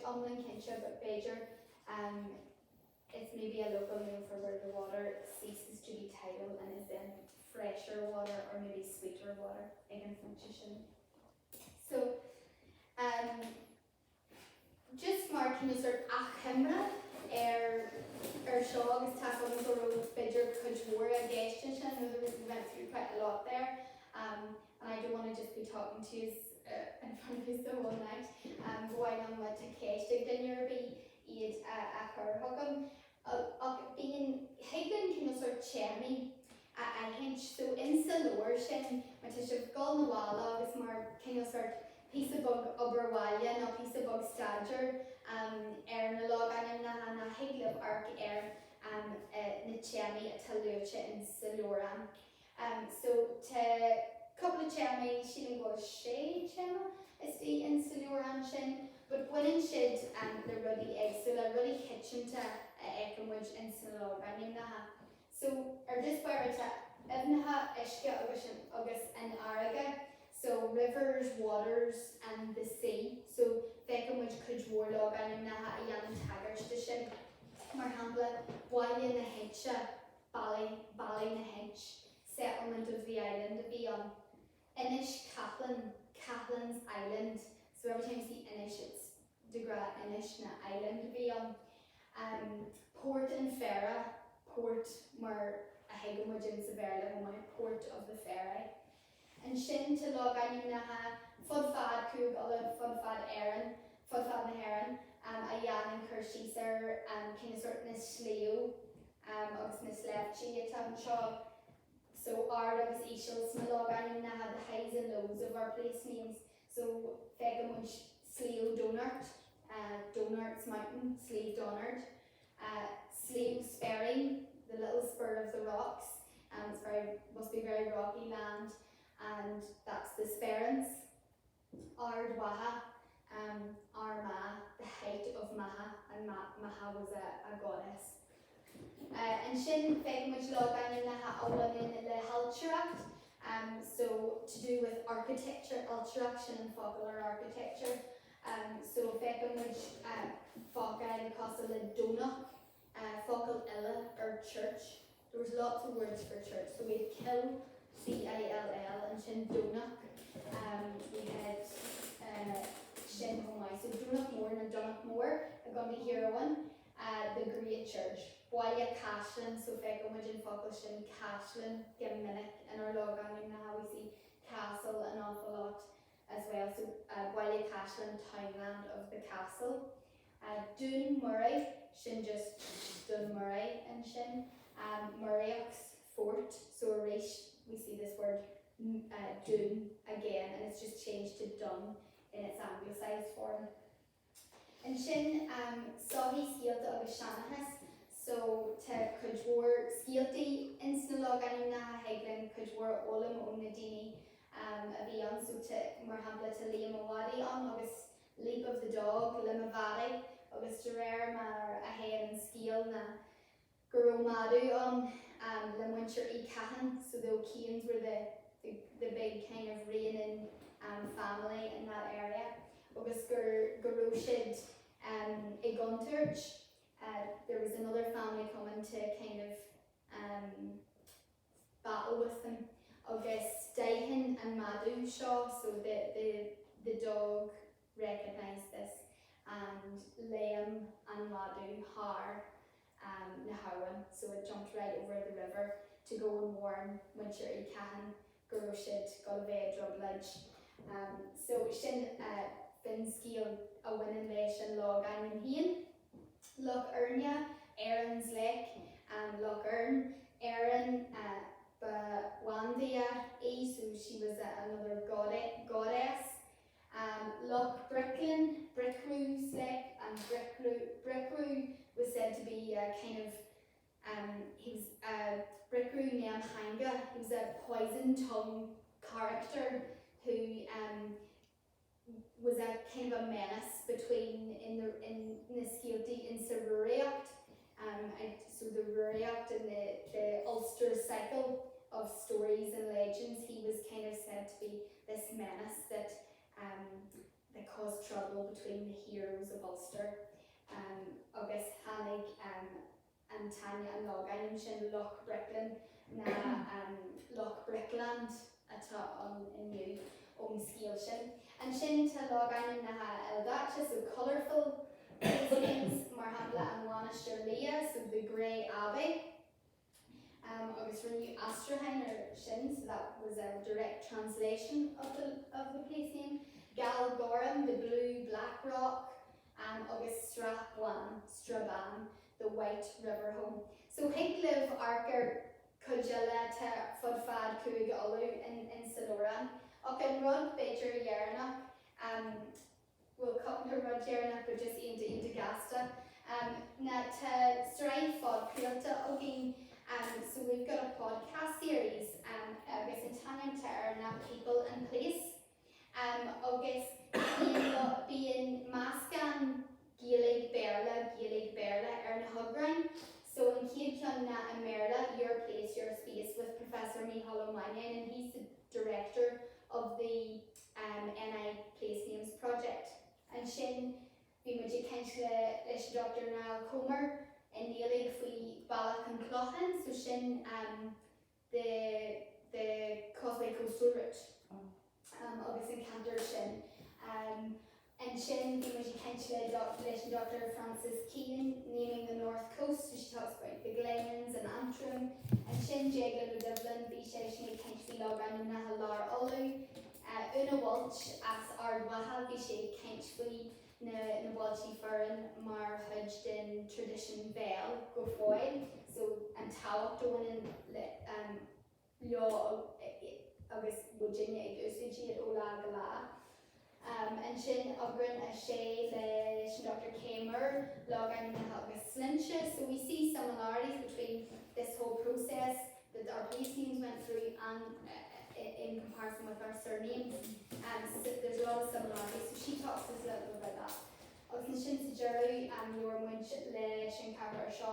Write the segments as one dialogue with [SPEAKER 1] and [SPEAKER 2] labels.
[SPEAKER 1] iomlán cinnte but b'fhéidir um, it's maybe a local name for where the water ceases to be tidal and is then fresher water or maybe sweeter water ag an phointe sin. So um, just mar cineál sort achoimre ar ar seo agus tá agam go raibh b'fhéidir cuid mhór i gceist ansin nó there we went through quite a lot there um, and I don't want to just be talking to you uh, in front of you the whole night. Um, ba mhaith liom má tá ceist ag duine ar bith iad a, a chur chugam. Ach bíonn thig linn cineál sort téamaí a aithint so insa leabhar sin má tá sibh dul 'na bhaile agus mar cineál sort píosa beag obair bhaile nó píosa beag staidéir ar na logainmneacha ná thig libh amharc ar na téamaí atá luaite insa leabhrán. So tá cúpla téamaí, sílim go bhfuil sé téama istigh insa leabhrán sin, but baineann siad le rudaí éagsúla, rudaí coitianta a fheiceann muid insa na logainmneacha. So ar dtús báire tá aibhneacha, uisce agus agus an fharraige, so rivers, waters and the sea, so feiceann muid cuid mhór logainmneacha a dhéanann tagairt de sin. Mar shampla, Baile na hInse, Bally, Ballynahinch, settlement of the island a bhí ann. Inis Ceithleann, Cethlenn's Island, so every time you see Inis it's de ghnáth Inis na island a bhí ann. Um, Port an Phéire, port mar a thuigeann muid insa Bhéarla chomh maith, port of the ferry. Ansin tá logainmneacha fud fad Cúig Uladh, fud fad Éireann, fud fad na hÉireann, a dhéanann cur síos ar cineál sórt na sléibh agus na sléibhtí atá anseo. So ard agus íseal sna logainmneacha, the highs and lows of our place names. So feiceann muid Sliabh Donart, Donart's Mountain, Slieve Donard. Sliabh Speirín, the little spur of the rocks, um, it's very, must be very rocky land, and that's the Sperrins. Ard Mhacha, um, Armagh, the height of Macha, and Ma Macha was a, a goddess. Uh, ansin feiceann muid logainmneacha a bhaineann le hailtireacht, um, so to do with architecture, ailtireacht sin an focal ar architecture. So feiceann muid focail cosúil le Domhnach, focal eile ar church. There was lots of words for church. So we had kill, C-I-L-L, ansin Domhnach, we had sin chomh maith. So Domhnach Mór nó Domhnach Mór i gContae Thír Eoghain, the great church. Baile Caisleáin, so feiceann muid an focal sin caisleán go minic inár logainmneacha. We see castle an awful lot. as well, so Baile Caisleáin, townland of the castle. Dún Muirí, sin just Dún Murray ansin. Muiríoch's fort, so arís we see this word dún again and it's just changed to dun in its anglicised form. Ansin, soithí, scéalta agus seanchas, so tá cuid mhór scéaltaí ins na logainmneacha, thig linn cuid mhór a fhoghlaim ó na daoine a bhí ann, so tá, mar shampla, tá Liam a' Mhadaidh ann agus Leap of the Dog, Limavady, agus de réir mar a théann an scéal ná go raibh madadh ann le muintir Uí Catháin, so the O'Kanes were the the the big kind of reigning family in that area, agus gur go raibh siad i gcontúirt, there was another family coming to kind of battle with them, agus d'aithin an madadh seo, so the the the dog recognised this and léim an madadh thar na habhann, so it jumped right over the river to go and warn muintir Uí Catháin go raibh siad ag dul a bheith i dtrioblóid. So sin finscéal a bhaineann leis an logainm féin. Loch Éirne, Erin's Lake, Loch Eirn, Éirinn, ba bhandia í, so she was another goddess. Loch Briclinn, Bricriu's Lake, and Bricriu was said to be a kind of, um, he was a Bricriu Nemtheanga, he was a poison tongue character who um, was a kind of a menace between in the in na scéaltaí in sa Rúraíocht, um, so the Rúraíocht and the, the Ulster cycle of stories and legends, he was kind of said to be this menace that um, that caused trouble between the heroes of Ulster. Agus tháinig an t-ainm, an logainm sin Loughbrickland ná Loughbrickland atá ann inniu ón scéal sin. Ansin tá logainmneacha ildaite, so colourful place names, mar shampla an Mhainistir Liath, so the Grey Abbey. Agus rinneadh aistriúchán air sin, so that was a direct translation of the, of the place name. Galgorm, the blue black rock, agus Srath Bán, Strabane, the white river home. So thig libh amharc ar cuid eile atá fud fad Cúige Uladh in, in sa leabhrán. Ach an rud b'fhéidir dheireanach, bhuel cúpla rud deireanach but just iontach iontach gasta ná tá sraith phodchraolta againn so we've got a podcast series agus an t-ainm atá air ná People and Place agus bíonn bíonn meascán Gaeilge Béarla Gaeilge Béarla ar na heagráin so an chéad cheann ná i mBéarla Your Place Your Space with Professor Mícheál Ó Mainnín and he's the director of the NI Place Names Project. Ansin bhí muid ag caint le leis an Dr Niall Comer i nGaeilge faoi Bealach an Chlocháin, so sin the the Causeway Coastal Route agus an ceantar sin. Ansin bhí muid ag caint le leis an Dr Frances Keane, Naming the North Coast, so she talks about the Glens and Antrim. Ansin Déaglán Ó Doibhlin, bhí seisean ag caint faoi logainmneacha Lár Uladh. Úna Walsh as Ard Mhacha, bhí sí ag caint faoi na na bailte fearainn mar chuid den traidisiún béil go fóill, so an tábhacht a bhaineann le leo agus muidinne ag úsáid iad ó lá go lá. Ansin eagrán 6 leis an Dr Kay Muhr, logainmneacha agus sloinnte. So we see similarities between this whole process that our place names went through and in comparison with our surnames. So there's a lot of similarities. So she talks to us a little bit about that. Agus ansin sa deireadh labhair muid leis an cheathrar seo,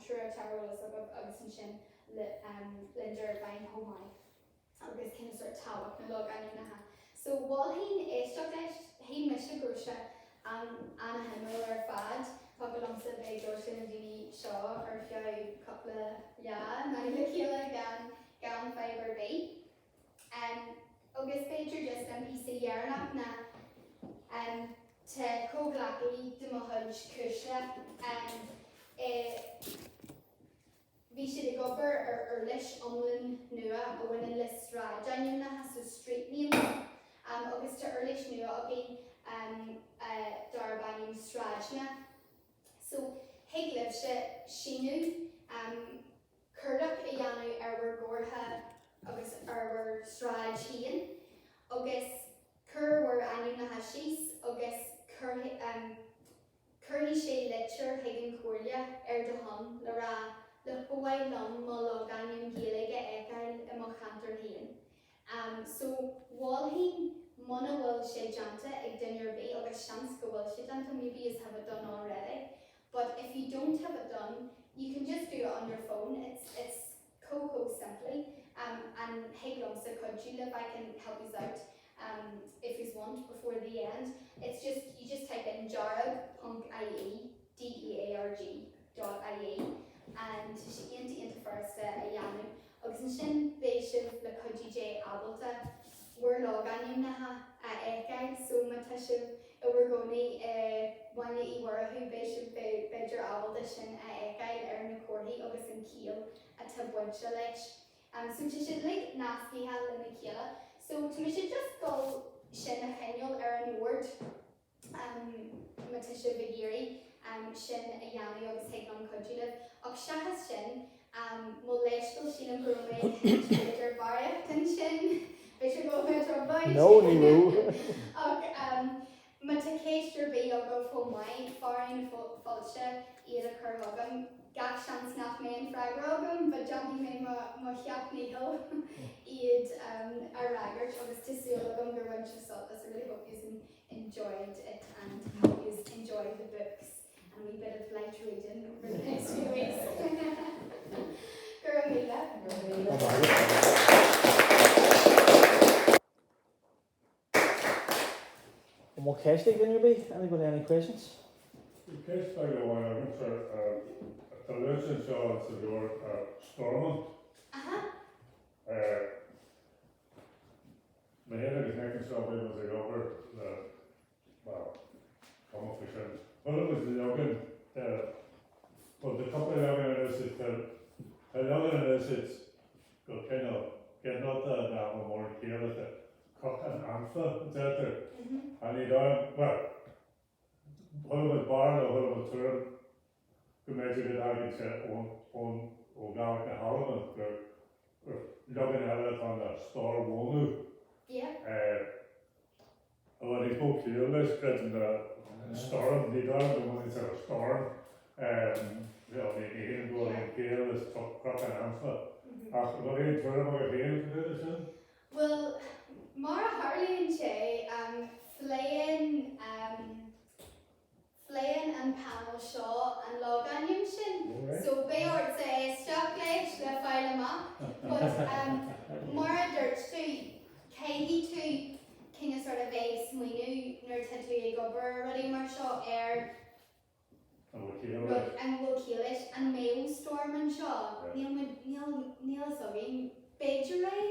[SPEAKER 1] triúr atá ar eolas agaibh agus ansin Linda Irvine chomh maith agus cén sórt tábhacht na logainmneacha. So mholfainn éisteacht leis, shíl mise go raibh sé an-shuimiúil ar fad. Thiocfadh liomsa bheith ag labhairt le na daoine seo ar feadh cúpla lá in aghaidh a chéile gan gan fadhb ar bith. Agus b'fhéidir just an píosa dheireanach ná tá comhghleacaí de mo chuid, Cuisle, i Bhí siad ag obair ar uirlis iomlán nua a bhaineann le sráidainmneacha, so street names, agus tá uirlis nua againn darb ainm Sráideanna. So thig libhse síniú, cuardach a dhéanamh ar bhur gcomhartha agus ar bhur sráid féin agus cuir bhur ainmneacha síos agus cuir Cuirfidh sé litir chuig an Chomhairle ar do shon le rá look ba mhaith liom mo logainm Gaeilge a fheiceáil i mo cheantar féin. So mholfainn muna bhfuil sé déanta ag duine ar bith agus seans go bhfuil sé déanta maybe yous have it done already but if you don't have it done you can just do it on your phone it's it's chomh chomh simplí and thig liomsa cuidiú libh I can help yous out if yous want before the end it's just you just type in dearg ponc ie D E A R G dot ie and tá sé iontach iontach furasta a dhéanamh agus ansin beidh sibh le cuidiú Dé ábalta bhur logainmneacha a fheiceáil so má tá sibh i bhur gcónaí i mBaile Uí Mhurchú beidh sibh b'fhéidir ábalta sin a fheiceáil ar na comharthaí agus an chiall atá bainte leis. So tá siad uilig nascaithe lena chéile. So tá mise just dul sin a choinneáil ar an mbord má tá sibh ag iarraidh sin a dhéanamh agus thig liom cuidiú libh. Ach seachas sin, mo leithscéal, sílim go raibh mé ag caint b'fhéidir barraíocht ansin, b'fhéidir go bhfuil mé i dtrioblóid.
[SPEAKER 2] No, ní raibh.
[SPEAKER 1] Ach má tá ceist ar bith agaibh chomh maith, fearadh na fáilte iad a chur chugam. Gach seans nach mbeidh an freagra agam, but déanfaidh mé mo sheacht ndícheall iad a fhreagairt agus tá súil agam gur bhain sibh sult as. I really hope yous enjoyed it and hope yous enjoy the books and a wee bit of light reading over the next few weeks. Go raibh míle.
[SPEAKER 2] An bhfuil ceist ag duine ar bith? Anybody any questions? Ceist bheag amháin agamsa, tá luaite anseo sa leabhar Stormont.
[SPEAKER 1] Aha.
[SPEAKER 2] Mé féin agus Nick anseo bhí muid ag obair le, bhuel, cuma faoi sin. Chuala muid leagan de, bhuel tá cúpla leagan in úsáid, tá tá leagan in úsáid go cineál ginearálta nach bhfuil mórán ciall leis, Cnoc an Anfa a deirtear. Ach ní dóigh liom, bhuel, chuala muid barúil nó chuala muid tuairim go mb'fhéidir go dtagann sé ón, ón, ó Ghaeilge na hAlban gur, gur leagan eile atá ann ná Stormhónadh.
[SPEAKER 1] Yeah.
[SPEAKER 2] An bhfuil níos mó ciall leis, creidim, ná storm, ní dóigh liom go mbaineann sé le storm. Bhuel, ní shílim go bhfuil aon chiall le Cnoc an Anfa. Ach an bhfuil aon tuairim agat féin faoin dtaobh de sin?
[SPEAKER 1] Bhuel, mar a tharlaíonn sé, phléann, Phléann an panel seo an logainm sin so beidh ortsa éisteacht leis le fáil amach but mar a dúirt tú caithfidh tú cineál sort of bheith ag smaoineamh nuair atá tú ag obair ar rudaí mar seo ar
[SPEAKER 2] An bhfuil ciall leis?
[SPEAKER 1] An bhfuil ciall leis? An mbeadh storm anseo? Níl muid, níl, níl fhios againn. B'fhéidir é,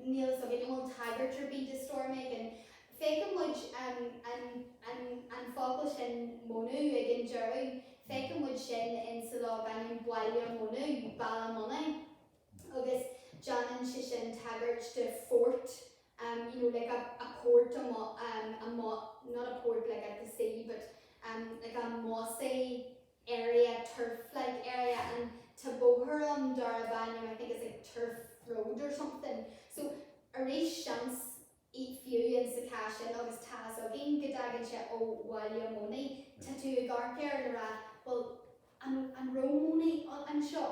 [SPEAKER 1] níl fhios againn an bhfuil tagairt ar bith do storm éigin. Feiceann muid an focal sin Monadh ag an deireadh, feiceann muid sin in sa logainm Baile Monadh, Ballymoney, agus déanann sé sin tagairt do fort, you know, like a a port amuigh, amuigh, not a port like at the sea but like a mossy area, turf-like area and tá bóthar ann darb ainm, I think it's like Turf Road or something. So arís seans í fiú in sa chás sin agus tá fhios againn go dtagann sé ó Bhaile Monaidh, tá tú ag amharc air le rá bhuel an an raibh Monaidh anseo?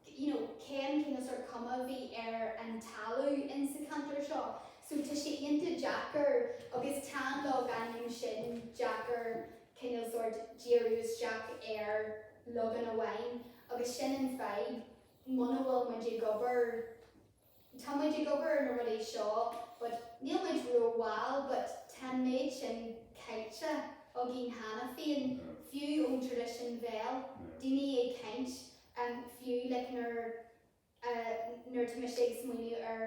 [SPEAKER 1] You know cén cineál sort cuma a bhí ar an talamh in sa cheantar seo? So tá sé iontach deacair agus tá an logainm sin deacair cineál sort díriú isteach ar leagan amháin agus sin an fadhb muna bhfuil muid ag obair Tá muid ag obair ar na rudaí seo but níl muid ró-mhall but tá an méid sin caite againn cheana féin, fiú ón traidisiún bhéil, daoine ag caint, fiú like nuair nuair atá mise ag smaoineamh ar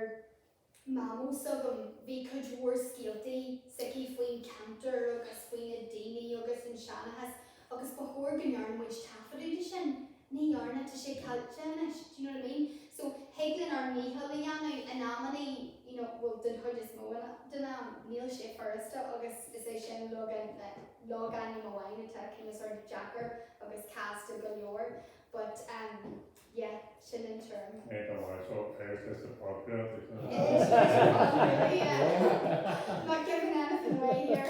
[SPEAKER 1] Mamó s'agam, bhí cuid mhór scéaltaí s'aici faoin ceantar agus faoi na daoine agus an seanchas agus ba chóir go ndearna muid taifeadadh de sin. Ní dhearna, tá sé caillte anois, do you know what I mean? So, thig linn ár ndícheall a dhéanamh in amannaí, you know, bhuel den chuid is mó den am, níl sé furasta agus is é sin logainm amháin atá cineál sort deacair agus casta go leor but um yeah, sin an tuairim.
[SPEAKER 2] Ag an am so, éist leis na podchraoltaí.
[SPEAKER 1] Éist leis na podchraoltaí, yeah. Not giving anything away here.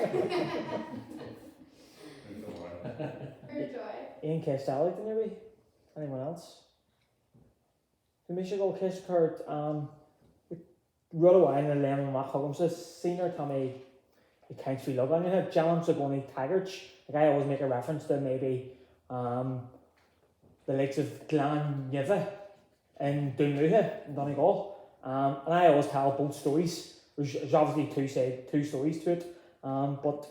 [SPEAKER 1] Ar joy.
[SPEAKER 3] Aon cheist eile ag duine ar bith? Anyone else? Bhí mise ag dul ceist a chur ort, rud amháin a léim amach chugamsa, see nuair atá mé ag caint faoi logainmneacha, déanaimse i gcónaí tagairt, like I always make a reference to maybe um, the likes of Gleann Neimhe in Dún Lúiche in Donegal, um, and I always tell both stories, there's, there's obviously two, say, two stories to it, um, but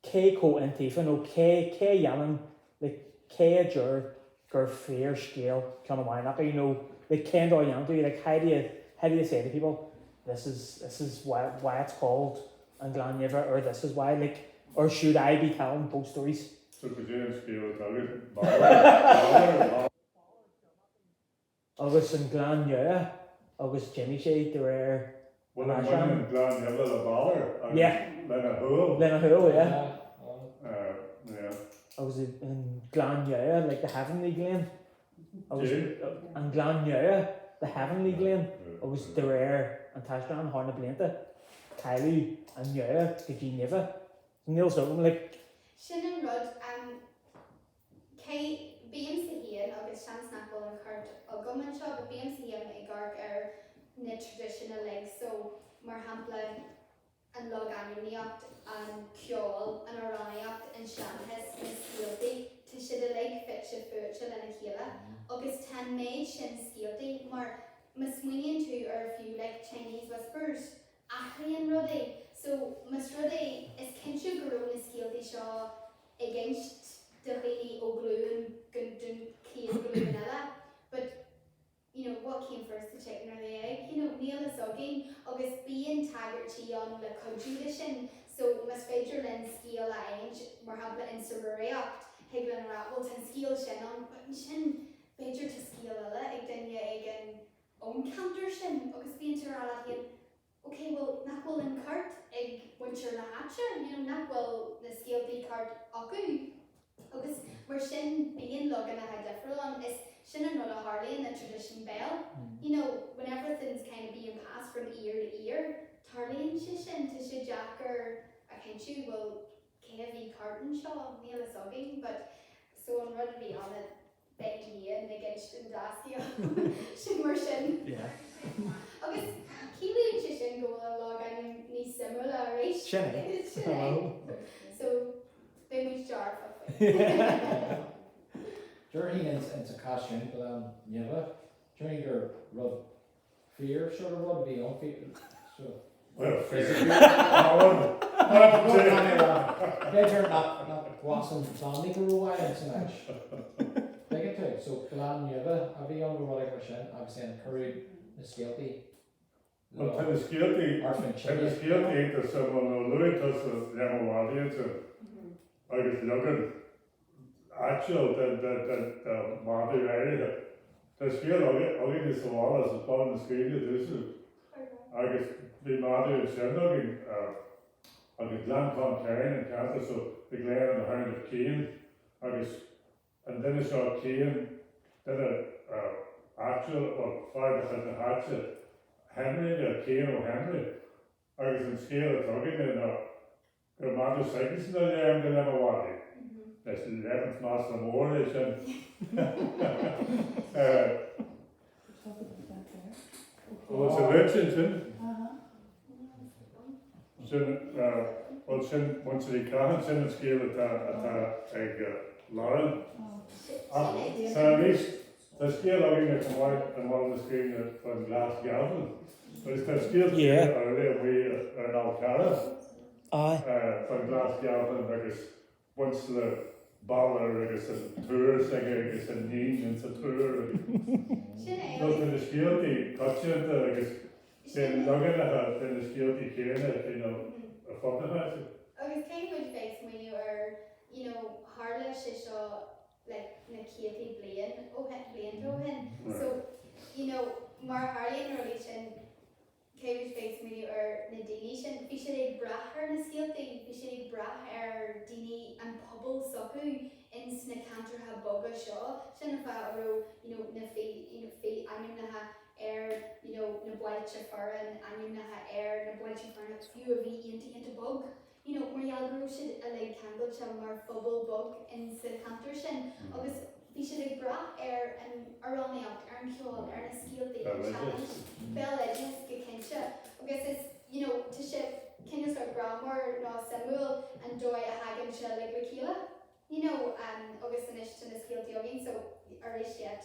[SPEAKER 3] Cé chomh iontaofa nó cé, cé a dhéanann, like, cé a deir gur fíor scéal ceann amháin acu nó like cén dóigh a dhéanann tú like how do you, how do you say to people this is, this is why, why it's called an Gleann Neimhe or this is why like or should I be telling both stories?
[SPEAKER 2] So cad é an scéal atá agat? Balor, Balor,
[SPEAKER 3] Agus an Gleann Neamha agus d'imigh sé de réir
[SPEAKER 2] Bhuel an mbaineann an Gleann Neimhe le Balor agus lena shúil?
[SPEAKER 3] Lena shúil, yeah. Yeah. Agus an Gleann Neamha, like the heavenly glen. Agus an Gleann Neamha, the heavenly glen. Agus de réir an taispeáin thar na blianta, cailleadh an Neamha go dtí Neimhe. Níl 's agam, like.
[SPEAKER 1] Sin an rud, Cé, bímse féin, agus seans nach bhfuil an ceart agam anseo, but bímse féin ag amharc ar na traidisiúin uilig, so mar shampla an logainmníocht, an ceol, an amhránaíocht, an seanchas, na scéaltaí, tá siad uilig fite fuaite lena chéile agus tá an méid sin scéaltaí mar má smaoiníonn tú ar fiú like Chinese whispers, athraíonn rudaí so más rud é, is cinnte go raibh na scéaltaí seo ag inst do. insa Ruraíocht, thig linn a rá, bhuel tá an scéal sin ann, but ansin b'fhéidir tá scéal eile ag duine éigin ón cheantar sin agus bíonn tú ag rá leat féin, ok bhuel nach bhfuil an ceart ag muintir na háite, you know, nach bhfuil na scéaltaí ceart acu? Agus mar sin bíonn leaganacha difriúla ann, is sin an rud a tharlaíonn le traidisiún béil, you know, when everything's kind of being passed from ear to ear, tarlaíonn sé sin, tá sé deacair a chinntiú, bhuel cé a bhí ceart anseo, níl fhios againn, but so an rud a bhí ann beidh Ian ag insint an dá scéal sin mar sin.
[SPEAKER 3] Yeah.
[SPEAKER 1] Agus ciallaíonn sé sin go bhfuil an logainm níos suimiúla arís.
[SPEAKER 3] Sin é.
[SPEAKER 1] Sin é. So beidh muid dearfach faoi.
[SPEAKER 4] Déarfainn ins an chás sin, Gleann Nimhe, déarfainn gur rud fíor sort of rud a bhí ann, sort of.
[SPEAKER 2] Well, fíor.
[SPEAKER 4] B'fhéidir nach bhfásann plandaí go rómhaith ins an áit. Tuigeann tú? So Gleann Nimhe a bhí ann nó rud éigin mar sin agus then cuireadh na scéaltaí
[SPEAKER 2] Well, tá na scéaltaí, tá na scéaltaí iontach suimiúil nó luaigh tusa Léim an Mhadaidh ansin agus leagan áitiúil de mhadadh áirithe. Tá scéal againne sa bhaile, as Baile na Scríne domhsa, agus bhí madadh ansin againn agus Gleann Con Cain an ceantar so the Glen of the Hound of Cain agus an duine seo Cain, duine áitiúil, bhuel fear de chuid na háite, Henry, Cain Ó Henry agus an scéal atá againne ná Gur madadh s'aigesean a léim go Léim an Mhadaidh. Is léimint masla mór é sin. Bhfuil sé luaite ansin? Sin, bhuel sin muintir Uí Catháin, sin an scéal atá atá ag Lauren. Ach tá arís, tá scéal againne chomh maith i mBaile na Scríne faoin Ghlas Ghealbhain. Agus tá scéal ar amuigh ar an Fhál Carrach. Faoin Ghlas Ghealbhain agus baint le Balor agus an túr s'aige agus an níon insa túr agus nó tá na scéaltaí coitianta agus bíonn leaganacha de na scéaltaí céanna cineál ar fud na háite.
[SPEAKER 1] Agus caithfidh muid bheith ag smaoineamh ar you know tharla sé seo like na céadtaí bliain ó shin, blianta ó shin so you know mar a tharlaíonn rudaí sin Caithfidh muid bheith ag smaoineamh ar na daoine sin. Bhí siad ag brath ar na scéaltaí, bhí siad ag brath ar daoine, an pobal s'acu ins na ceantracha beaga seo. Sin an fáth a raibh you know na fi you know fi ainmneacha ar you know na bailte fearainn, ainmneacha ar na bailte fearainn fiú a bhí iontach iontach beag. You know mar gheall go raibh siad uilig ceangailte mar phobal beag ins sa cheantar sin agus bhí siad ag brath ar an amhránaíocht, ar an cheol, ar na scéaltaí, an tseanchas, béaloideas go cinnte agus is you know tá sé cineál sort greannmhar nó suimiúil an dóigh a thagann sé uilig le chéile you know agus anois tá na scéaltaí againn so arís yeah.